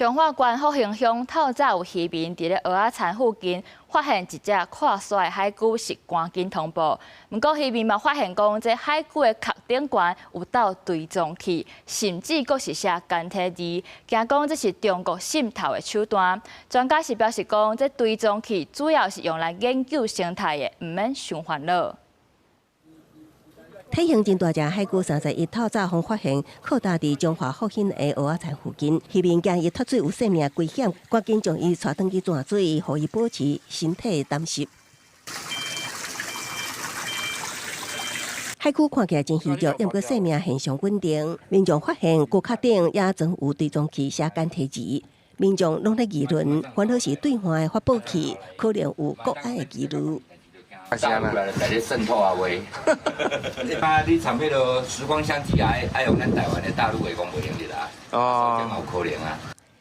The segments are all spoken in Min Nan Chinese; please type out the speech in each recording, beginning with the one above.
彰化縣福興鄉透早有漁民佇咧蚵仔田附近發現一隻闊沙的海龜，是趕緊通報。毋過漁民嘛發現講，這海龜的殼頂懸有鬥追蹤器，甚至閣是寫簡體字，驚講這是中國滲透的手段。專家是表示講，這追蹤器主要是用來研究生態的，毋免傷煩惱。體型真大隻海龜31透早予發現，靠搭佇彰化福興的蚵仔田附近，漁民驚伊脫水有生命危險，趕緊將伊帶轉去泉水，予伊保持身體澹濕。海龜看起來真虛弱，毋過生命現象穩定。民眾發現龜殼頂也裝有追蹤器寫簡體字，民眾攏咧議論，煩惱是對岸的發報器可能有國安的疑慮。大陸來來咧滲透啊話，你參彼囉時光相機愛愛用咱台灣的大陸的講袂用得啦，哦，這有可能啊。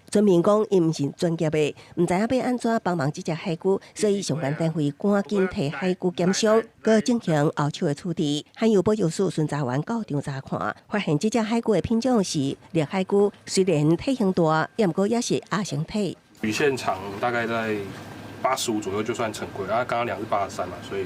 村民講，𪜶毋是專業的，毋知影欲按怎幫忙這隻海龜，所以相關單位趕緊提海龜檢傷，閣進行後手的處置。海洋保育署巡查員到場查看，發現這隻海龜的品種是綠海龜，雖然體型大，毋過也是亞成體。魚線長大概在85左右就算成龜，啊，剛剛量是83嘛，所以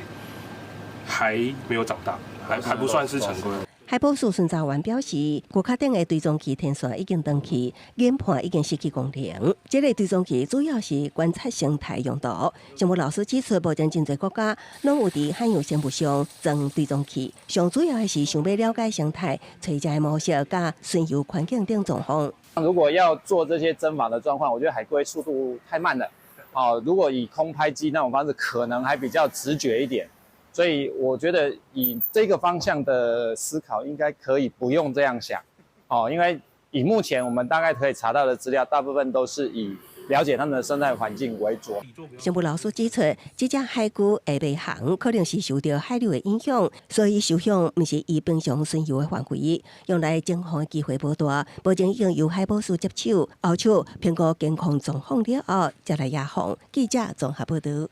還沒有長大，還不算是成龜。海保署巡查員表示，龜殼頂的追蹤器天線已經斷去，研判已經失去功能。這個追蹤器主要是觀察生態用途。生物老師指出，目前真濟國家攏有佇海洋生物上裝追蹤器，上主要的是想欲了解生態、棲息的模式、佮巡遊環境等狀況。如果要做這些偵訪的狀況，我覺得海龜速度太慢了。哦，如果以空拍機那種方式，可能還比較直覺一點，所以我覺得以這個方向的思考，應該可以不用這樣想，哦，因為以目前我們大概可以查到的資料，大部分都是以了解他們的生態環境為主。生物老師指出，這隻海龜會袂航，可能是受著海流的影響，所以受響毋是伊平常巡遊的範圍，用來偵防的機會無大。目前已經由海保署接手，後手評估健康狀況了後，才來野放。記者綜合報導。